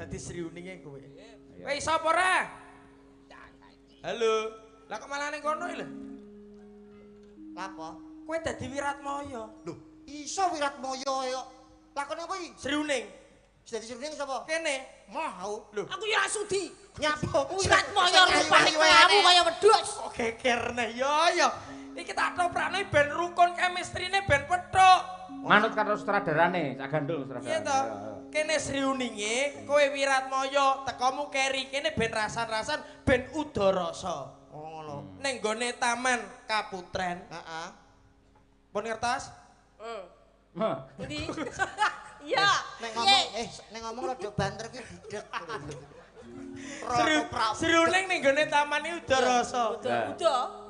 Dadi Sriuninge kowe. Kowe iso apa ora? Halo. Lah kok malah ning kono iki lho? Lapo? Kowe dadi Wiratmaya. Lho, iso Wiratmaya kok. Lakone apa iki? Sriuning. Dadi Sriuning sapa? Kene. Mau. Lho, Aku ya ora sudi. Nyapa? Wiratmaya rupane kamu kaya wedhus. Kok geger neh ya ya. Iki tak toprakne ben rukun chemistry-ne ben pethuk. Manut karo sutradarane, sak gandul sutradarane. Iya to. Kene Sriuninge, kowe Wiratmaya, tekomu keri kene ben rasan-rasan ben udarasa. Oh ngono. Ning gone Taman Kaputren. Heeh. Pun ngertos? Heeh. Heh. Endi? Iya. Nek ngomong nek ngomong rada banter kuwi budek. Sriuning ning gone taman iki udarasa. Udah, udah.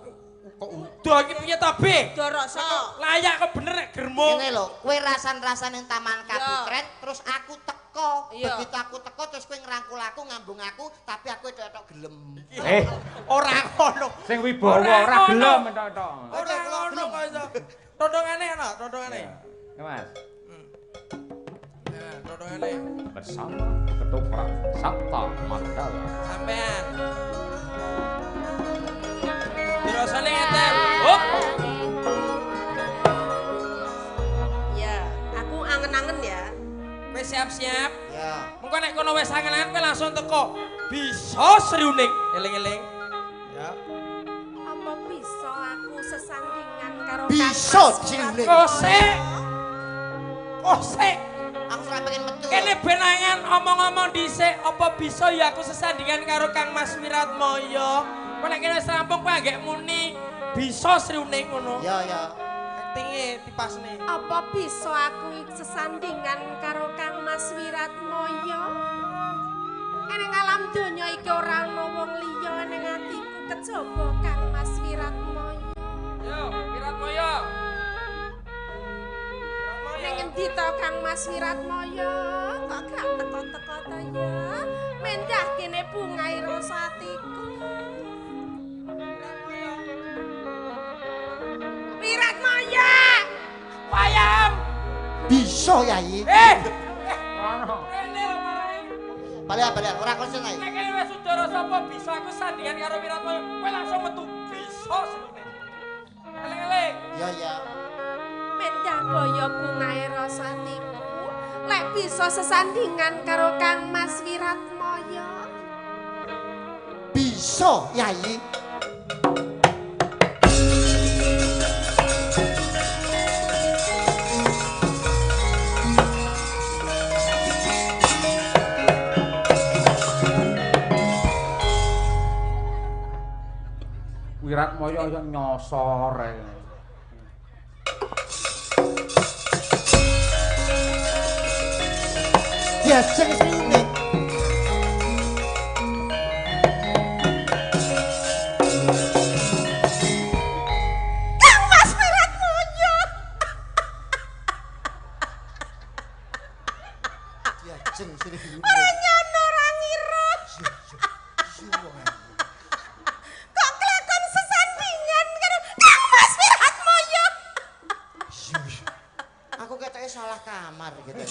Kok udah iki piye to, Be? Udarasa. Layak kok bener nek germo. Ngene lho, kowe rasan-rasan ning Taman Kaputren terus aku teko. Iya. Begitu aku teko terus kowe ngrangkul aku, ngambung aku, tapi aku etok-etok gelem. Eh, Ora ngono. sing wibawa ora gelem entok-entok. Ora ngono kok iso. Tondongane ana, tondongane. Ya, Mas. Nah, tondongane. Bersama ketoprak Sapta Mandala. Sampean. Dirasane ngeten. Hop. Ya, aku angen-angen ya. Kowe siap-siap. Ya. Mengko nek kono wis angen-angen kowe langsung teko. Bisa Sriuning. Eling-eling. Ya. Apa bisa aku sesandingan karo Bisa, Kang Mas Sriuning. Kosek. Kosek. Aku ora pengen metu. Kene benangan omong-omong dhisik apa bisa ya aku sesandingan karo Kang Mas Wiratmaya. Kowe nek kene wis rampung kowe anggek muni bisa Sriuning ngono. Ya ya. Aktinge dipasne. Apa bisa aku sesandingan karo Kang Mas Wiratmaya? Ning alam donya iki ora ana wong liya ning atiku kejaba Kang Mas Wiratmaya. Yo, Wiratmaya. Ning endi to Kang Mas Wiratmaya? Kok gak teko-teko to ya? Mendah kene bungahe rasa atiku. Wiratmaya! Wayam. Bisa Yai. Eh, Ono. rene lho marahe. Balik-balik ora konsen Yai. Nek kene wis udara sapa bisa aku sandingan karo Wiratmaya, kowe langsung metu bisa Sriuning. Eling-eling. Ya ya. Mendah boyo bungahe rasa atiku. Lek bisa sesandingan karo Kang Mas Wiratmaya. Bisa Yai. Wiratmaya yo nyosor ae. Diajeng Sriuning. Kang Mas Wiratmaya. Diajeng Sriuning. Ora nyono ora ngira. Kok kelakon sesandingan karo Kang Mas Wiratmaya. Aku ketoke salah kamar gitu.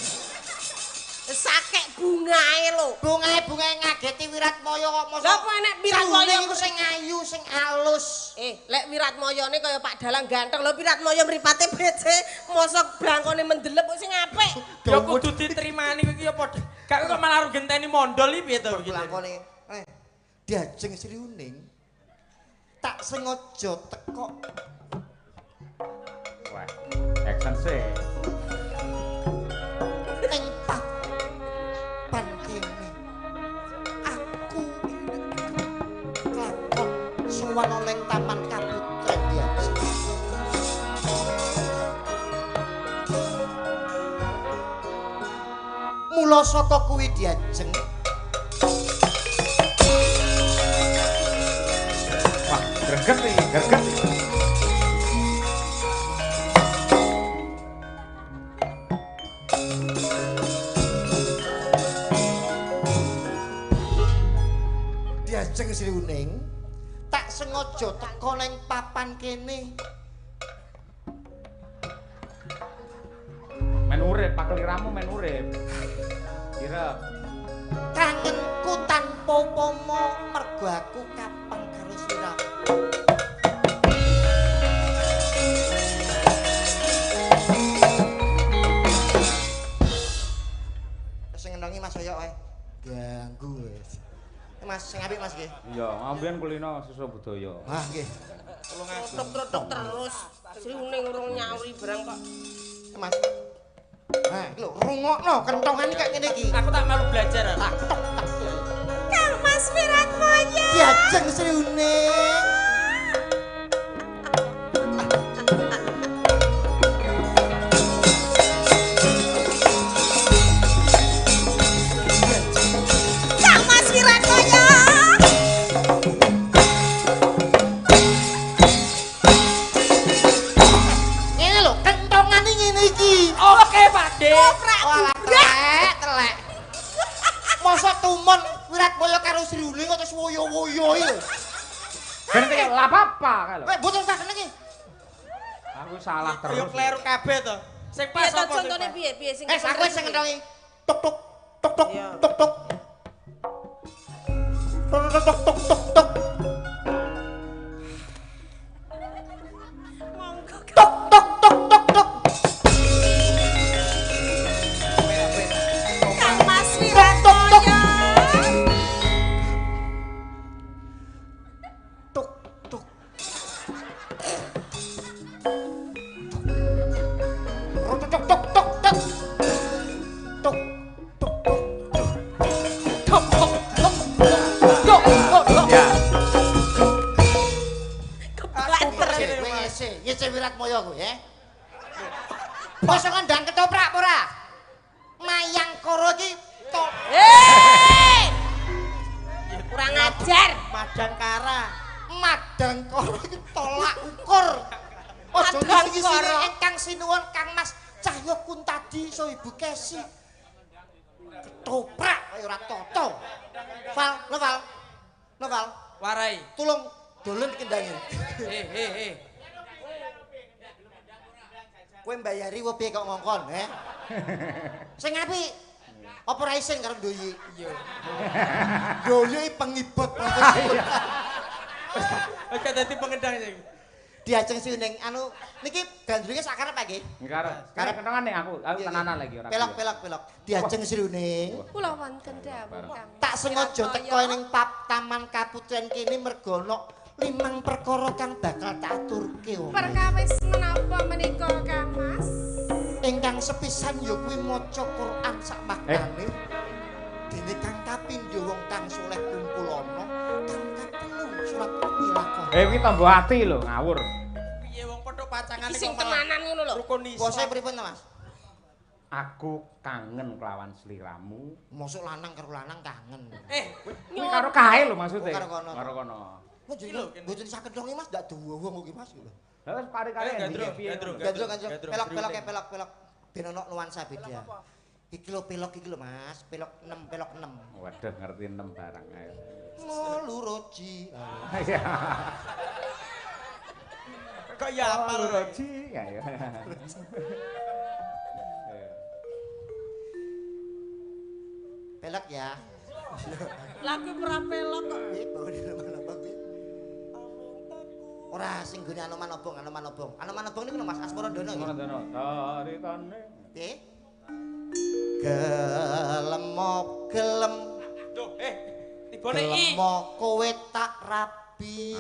Sakek bungae lho. Bungae-bungae ngageti Wiratmaya kok mosok. Lah apa enek Wiratmaya Sriuning iku sing ayu, sing alus. Lek Wiratmayane kaya Pak Dalang ganteng lho, Wiratmaya mripate becik, mosok blangkone mendelep kok sing apik. Ya kudu ditrimani kowe iki ya padha. Gak kok malah arep genteni mondol iki piye to iki? Blangkone diajeng Sriuning. Tak sengaja teko. Wah, action sih. Ning papan kene. Aku kelakon sowan ning Taman Kaputren diajeng. Mula saka kuwi diajeng. Wah, greget iki, greget iki. Diajeng Sriuning tak sengaja teko ning papan kene. Men urip, pakeliramu men urip. Kira Kang Apa upama mergo aku kapeng karo sliramu? Sing ngenongi Mas Oyok wae. Ganggu wis. Mas sing apik Mas nggih. Iya, ambiyen kulino siswa budaya. Ah nggih. Trotok-trotok terus. Sriuning urung nyauri barang kok. Mas. Ha, iki lho rungokno kentongan kaya ngene iki. Aku tak malu belajar. Tak tok tak. Kang Mas Wiratmoyo. Diajeng Sriuning. Kang Mas Wiratmoyo. Ngene lho, kentongane ngene iki. Oke, Pak De. Walah telek, telek. Masa tumon Wiratmoyo karo Sriuning kok terus woyo-woyo iki lho. Ben iki lha apa kae lho. Weh, mboten usah seneng iki. Aku salah Yo terus. kleru kabeh to. Sing Piye pas to apa? contone piye piye sing Eh, aku sing ngentongi. Tok tok tok tok Iya. tok tok. Tok tok tok tok tok tok. Monggo. Tok tok tok tok tok. Kang Mas Wiratmoyo. Tok tok. Tok tok tok tok tok. Tok tok tok tok. Tok tok tok tok tok tok. Ya. Kebanter. Kowe ngese, ngese Wiratmoyo kowe, eh. Mosok ndang ketoprak apa ora? Mayangkara iki tok Hei! Kurang ajar. Madangkara. Madangkara iki tolak ukur. Aja Madangkara. ngisi-ngisine ingkang sinuwun Kang Mas Cahya Kuntadi so Ibu Kesi. Ketoprak kaya ora tata. Val, Noval. Noval, Warai. tulung dolen kendange. Eh eh eh. Kowe mbayari wae piye kok ngongkon, he? Sing apik. Apa ora isin karo Ndoyi? Iya. Ndoyi pengibot. Oke dadi pengendang sing. Diajeng sining anu niki gandrunge sak karep Pak nggih. Karep karep kentongan nek aku, aku tenanan lagi ora. Pelok pelok pelok. Diajeng Sriuning. Kula wonten dawuh Kang. Tak sengaja teko ning pap Taman Kaputren kene mergo ana limang perkara kang bakal tak aturke wong. Perkawis menapa menika Kang Mas? Ingkang sepisan ya kuwi maca Quran sak maknane. Dene kang kapindho wong kang soleh kumpul ana, kang katelu surat tilakon. Eh iki tombo ati lho, ngawur. Piye wong padha pacangane Iki sing tenanan ngono lho. Rukun iso. Bose pripun to, Mas? Aku kangen kelawan sliramu. Mosok lanang karo lanang kangen. Eh, Kuwi karo kae lho maksude. Oh, karo kono. Karo kono. Mboten saged dong Mas, ndak duwe wong iki Mas. Lah wis kare-kare Ayo, gandrung, piye? gandrung. Gandrung gandrung. Gandrung, Pelok pelok gandrung. pelok pelok. Ben ono nuansa beda. Iki lho pelok iki lho Mas, pelok 6 pelok 6. Waduh ngerti 6 barang ayo. Ngoluroji. Iya. Kok ya apa lho? Roji ayo. Pelok ya. Lah kuwi ora pelok kok. Piye bawane Anoman Obong piye? Ora sing gone Anoman Obong, Anoman Obong. Anoman Obong niku lho Mas Asmarandono nggih. Ngono taritane. Piye? Gelem gelem. Duh, eh tibone i. Gelem kowe tak rabi.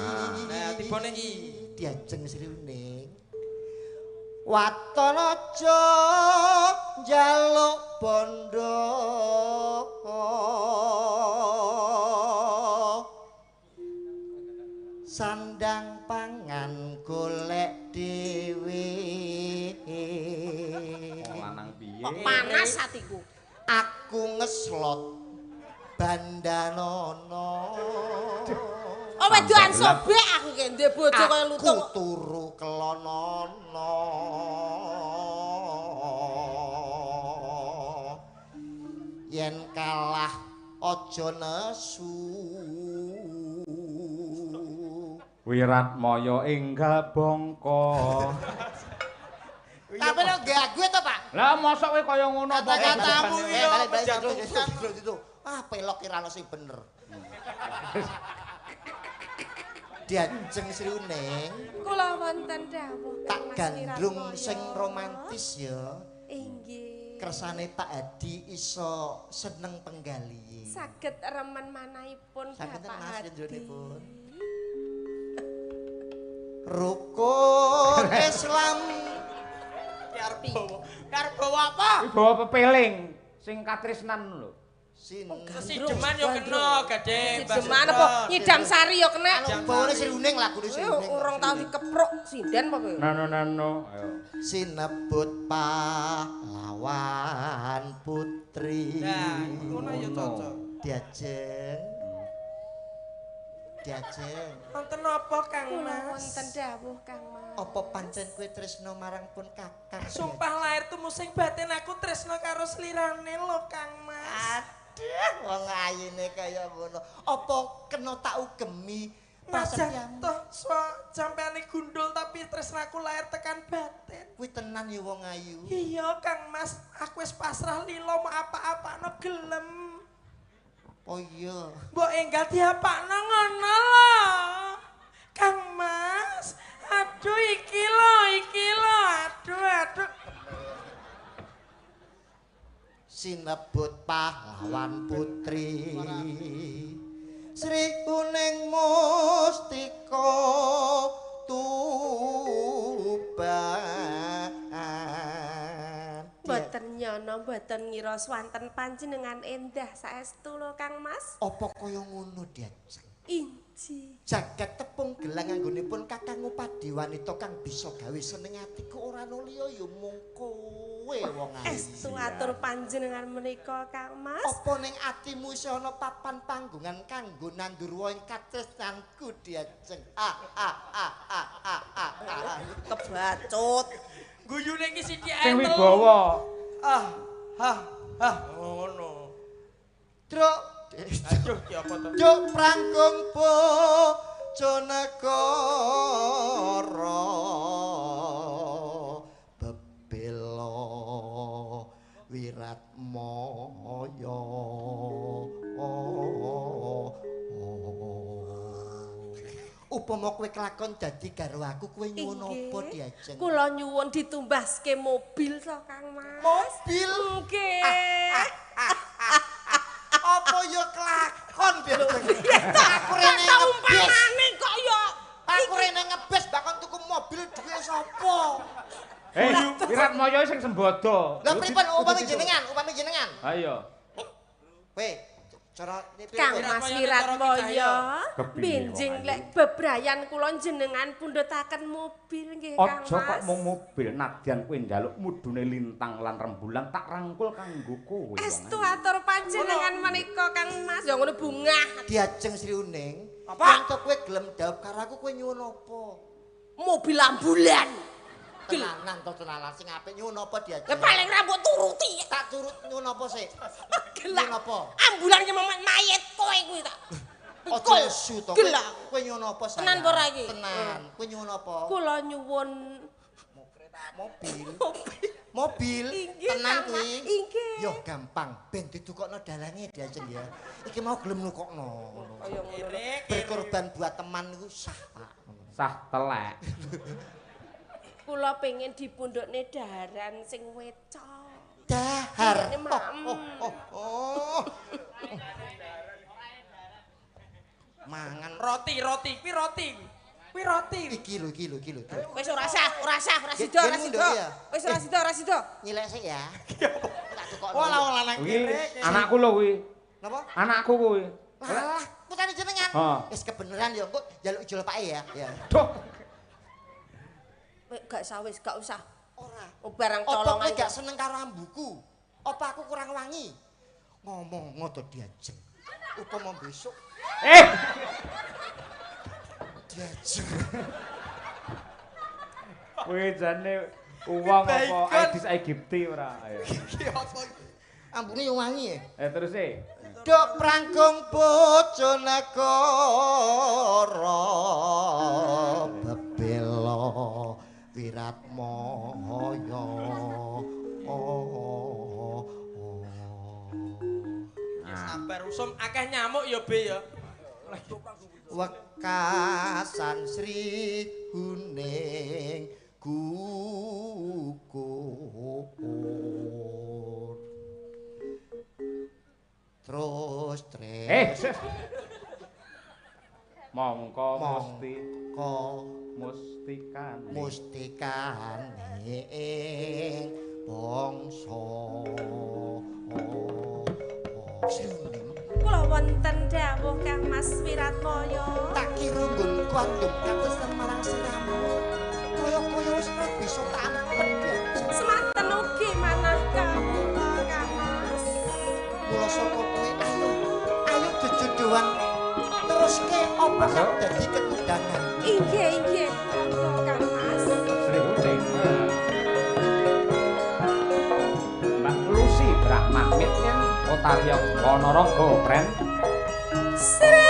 Nah, tibone i. Diajeng Sriuning. Waton aja njaluk bondo. Sandang pangan golek dhewe. Wong lanang piye? Kok panas hatiku. Aku ngeslot bandanono. Oh wedoan sobek aku ki ndek bojo kaya Aku lutung. turu kelonono. Yen kalah aja nesu. Wiratmaya enggal bongko. Tapi lo gague to, Pak? Lah mosok kowe kaya ngono apa? Kata-katamu iki Balik, balik, menjatuhkan. itu. Ah, pelok ora ono sing bener. Diajeng Sri Uning. Kula wonten dawuh tak gandrung sing romantis ya. Inggih. Kersane Pak Hadi iso seneng penggali. Saged remen manahipun Bapak Hadi. Rukun Islam. Ki arep bawa apa? Ki bawa pepeling sing katresnan lho. Sideman yo kena gadhe. Sideman apa nyidam sari yo kena. Bawane Sri Uning lagune Sri Uning. Urung tau dikepruk sinden apa kowe? Nano ayo. Sinebut pahlawan putri. Nah, ngono yo cocok. Diajeng. Diajeng. Wonten napa Kang Mas? Wonten dawuh Kang Mas. Apa pancen kowe tresno marang pun Kakang? Sumpah lahir tumusing batin aku tresno karo slirane lho Kang Mas. Aduh, wong ayine kaya ngono. Apa kena tak ugemi prasetyamu? Toh sampeyane gundul tapi tresnaku lahir tekan batin. Kuwi tenan ya wong ayu. Iya Kang Mas, aku wis pasrah lila mau apa-apakno gelem. Oh iya. Mbok enggal diapakno ngono lho. Kang Mas, aduh iki lho, aduh aduh. Sinebut pahlawan putri. Sri Uning Mustika Tuban. Mboten nyono, mboten ngira swanten panjenengan endah saestu lho Kang Mas. Apa kaya ngono Diajeng? Inji. Jagat tepung gelang anggonipun Kakang Upadi wanita kang bisa gawe seneng atiku ora ana liya ya mung kowe wong ayu. Estu atur panjenengan menika Kang Mas. Apa ning atimu isih ana papan panggongan kanggo nandur woh ing katresnanku Diajeng? Ah ah ah ah ah ah. Kebacut. Guyune iki sithik ae. Sing wibawa. Ah, ha, ha, ngono. Truk. Aduh, ki apa to? Juk prangkung Bojonegoro bebela Wiratmaya. Upama kowe kelakon dadi garwaku kowe nyuwun apa Diajeng? Kula nyuwun ditumbaske mobil to Kang Mas. Mobil? Nggih. Apa ya kelakon Diajeng? Aku rene ngebis. Kok ya? Aku rene ngebis bakon tuku mobil duwe sapa? Eh, Wiratmaya sing sembodo. Lah pripun upami jenengan, upami jenengan? Ha iya. Kowe cara Kang Mas Wiratmaya, benjing lek bebrayan kula jenengan pundhutaken mobil nggih Kang Mas. Aja kok mung mobil, nadyan kowe njaluk mudune lintang lan rembulan tak rangkul kanggo kowe. Estu atur panjenengan menika Kang Mas. Ya ngono bungah. Diajeng Sri Uning, apa? Yen kowe gelem dhawuh karo aku kowe nyuwun apa? Mobil ambulan. Tenanan to tenanan sing apik nyuwun apa Diajeng? Lah paling rambut turuti. Tak turut nyuwun apa sik? Gelak. Nyuwun apa? Ambulan ki mayit kowe kuwi tak. Aja nesu to. Kowe nyuwun apa sayang? Tenan apa ora iki? Tenan. Kowe nyuwun apa? Kula nyuwun mobil. Mobil. Tenan kuwi. Inggih. Yo gampang ben ditukokno dalange Diajeng ya. Iki mau gelem nukokno. Kaya ngono. Berkorban buat teman iku sah, Pak. Sah telek. Kula pengen dipundhukne daharan sing wecok. Dahar. Oh, oh, oh. Mangan roti, roti, kuwi roti. Kuwi roti. Iki lho, iki lho, iki lho. Wis ora sah, ora sah, ora sida, ora sida. Wis ora sida, ora sida. Nyilek sik ya. Tak tukokno. Wah, lanang kene. Anakku lho kuwi. Napa? Anakku kuwi. Lah, putane jenengan. Wis kebeneran ya, engko njaluk ijol pake ya. Ya. Duh. Gak usah wis, gak usah. Ora. Barang colongan. Apa kowe gak seneng karo ambuku? Apa aku kurang wangi? Ngomong ngono Diajeng. Upama besok. Diajeng. Kowe jane uwong apa Aedes aegypti ora? Ayo. Iki apa iki? Ambune yo wangi ya. Terus e. Dok prangkung Bojonegoro bebela Wiratmaya. Sabar Sum akeh nyamuk ya be ya. Wekasan Sri Huning gugur. Terus tres. Mongko musti mustikane mustikane ing bangsa. Sri Huning. Kula wonten dawuh Kang Mas Wiratmaya. Tak kira nggonku andum katresnan marang siramu. Kaya-kaya wis ora bisa tak ampet ya. Semanten ugi manah kawula Kang Mas. Mula saka kuwi ayo, ayo jejodohan teruske apa kang dadi ketundangan. Inggih, inggih, monggo Kang Mas. Sri Huning. Mbak Lucy Brahmamit Otaryo Ponorogo, Pren. Sri